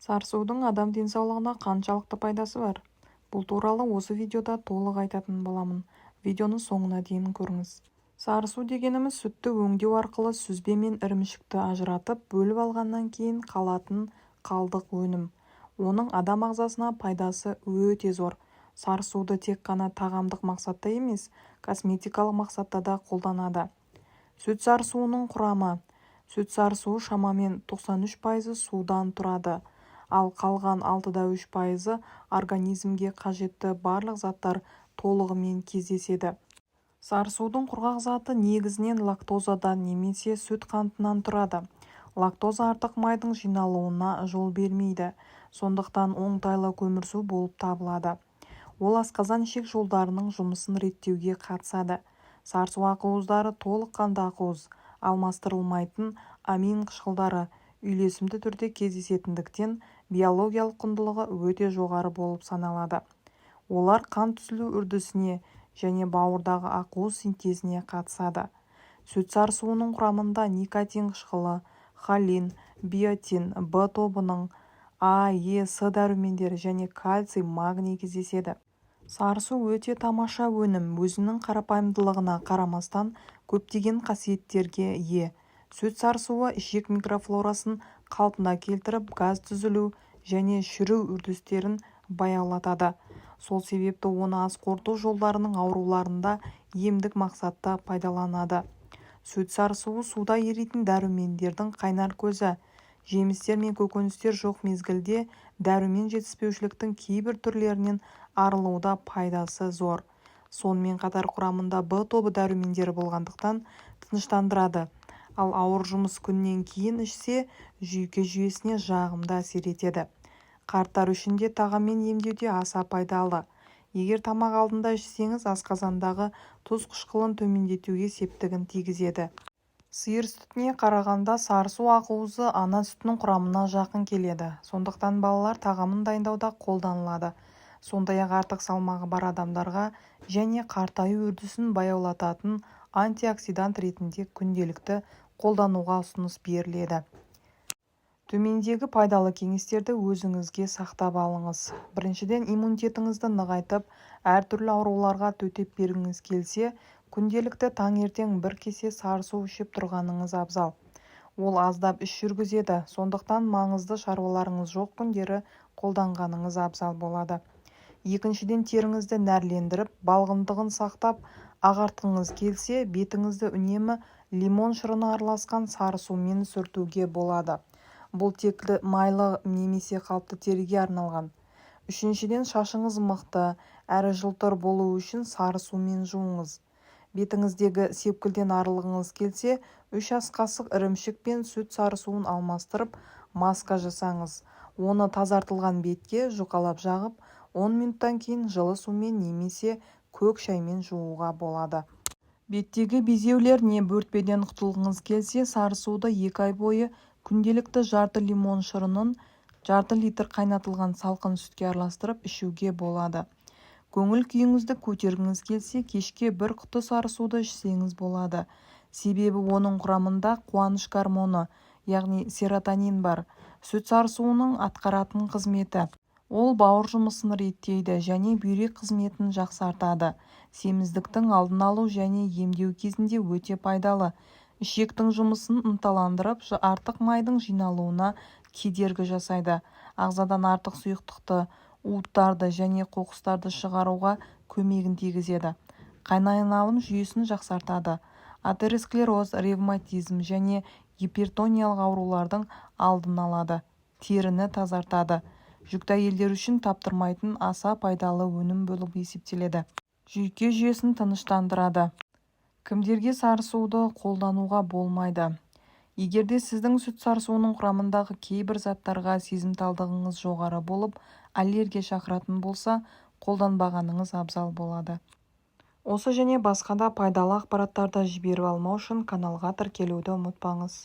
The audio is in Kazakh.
Сарысудың адам денсаулығына қаншалықты пайдасы бар? Бұл туралы осы видеода толық айтатын боламын. Видеоны соңына дейін көріңіз. Сарысу дегеніміз сүтті өңдеу арқылы сүзбе мен ірімшікті ажыратып, бөліп алғаннан кейін қалатын қалдық өнім. Оның адам ағзасына пайдасы өте зор. Сарысуды тек қана тағамдық мақсатта емес, косметикалық мақсатта да қолданады. Сүт сарысуының құрамы. Сүт сарысуы шамамен 93% судан тұрады, ал қалған 6,3% организмге қажетті барлық заттар толығымен кездеседі. Сарысудың құрғақ заты негізінен лактозадан немесе сүт қантынан тұрады. Лактоза артық майдың жиналуына жол бермейді, сондықтан оңтайлы көмірсу болып табылады. Ол асқазан-ішек жолдарының жұмысын реттеуге қатысады. Сарысу ақуыздары толыққанды ақуыз, алмастырылмайтын амин қышқылдары үйлесімді түрде кездесетіндіктен биологиялық құндылығы өте жоғары болып саналады. Олар қан түзілу үрдісіне және бауырдағы ақуыз синтезіне қатысады. Сүт сарысуының құрамында никотин қышқылы, холин, биотин, В тобының, А, Е, С дәрумендері және кальций, магний кездеседі. Сарысу өте тамаша өнім, өзінің қарапайымдылығына қарамастан көптеген қасиеттерге ие. Сүт сарысуы ішек микрофлорасын қалпына келтіріп, газ түзілу және шіру үрдістерін баяулатады. Сол себепті оны ас қорыту жолдарының ауруларында емдік мақсатта пайдаланады. Сүт сарысуы суда еритін дәрумендердің қайнар көзі. Жемістер мен көкөністер жоқ мезгілде дәрумен жетіспеушіліктің кейбір түрлерінен арылуда пайдасы зор. Сонымен қатар құрамында В тобы дәрумендері болғандықтан тыныштандырады, ал ауыр жұмыс күнінен кейін ішсе, жүйке жүйесіне жағымды әсер етеді. Қарттар үшін де тағаммен емдеуде аса пайдалы. Егер тамақ алдында ішсеңіз, асқазандағы тұз қышқылын төмендетуге септігін тигізеді. Сиыр сүтіне қарағанда сарысу ақуызы ана сүтінің құрамына жақын келеді. Сондықтан балалар тағамын дайындауда қолданылады. Сондай-ақ артық салмағы бар адамдарға және қартаю үрдісін баяулататын антиоксидант ретінде күнделікті қолдануға ұсыныс беріледі. Төмендегі пайдалы кеңестерді өзіңізге сақтап алыңыз. Біріншіден, иммунитетіңізді нығайтып, әртүрлі ауруларға төтеп бергіңіз келсе, күнделікті таңертең бір кесе сарысу ішіп тұрғаныңыз абзал. Ол аздап іш жүргізеді, сондықтан маңызды шаруаларыңыз жоқ күндері қолданғаныңыз абзал болады. Екіншіден, теріңізді нәрлендіріп, балғындығын сақтап, ағартқыңыз келсе, бетіңізді үнемі лимон шырыны араласқан сарысумен сүртуге болады. Бұл тек майлы немесе қалыпты теріге арналған. Үшіншіден, шашыңыз мықты әрі жылтыр болуы үшін сарысумен жуыңыз. Бетіңіздегі сепкілден арылғыңыз келсе, 3 ас қасық ірімшік пен сүт сарысуын алмастырып, маска жасаңыз. Оны тазартылған бетке жұқалап жағып, 10 минуттан кейін жылы сумен немесе көк шаймен жууға болады. Беттегі безеулер не бөртпеден құтылғыңыз келсе, сарысуды 2 ай бойы күнделікті жарты лимон шырынын жарты литр қайнатылған салқын сүтке араластырып ішуге болады. Көңіл күйіңізді көтергіңіз келсе, кешке бір құты сарысуды ішсеңіз болады. Себебі оның құрамында қуаныш гормоны, яғни серотонин бар. Сүт сарысуының атқаратын қызметі. Ол бауыр жұмысын реттейді және бүйрек қызметін жақсартады. Семіздіктің алдын алу және емдеу кезінде өте пайдалы. Ішектің жұмысын ынталандырып, артық майдың жиналуына кедергі жасайды. Ағзадан артық сұйықтықты, уыттарды және қоқыстарды шығаруға көмегін тигізеді. Қан айналым жүйесін жақсартады. Атеросклероз, ревматизм және гипертониялық аурулардың алдын алады. Теріні тазартады. Жүкті әйелдер үшін таптырмайтын аса пайдалы өнім болып есептеледі. Жүйке жүйесін тыныштандырады. Кімдерге сарысуды қолдануға болмайды? Егерде сіздің сүт сарысуының құрамындағы кейбір заттарға сезімталдығыңыз жоғары болып, аллергия шақыратын болса, қолданбағаныңыз абзал болады. Осы және басқа да пайдалы ақпараттарды жіберіп алмау үшін каналға тіркелуді ұмытпаңыз.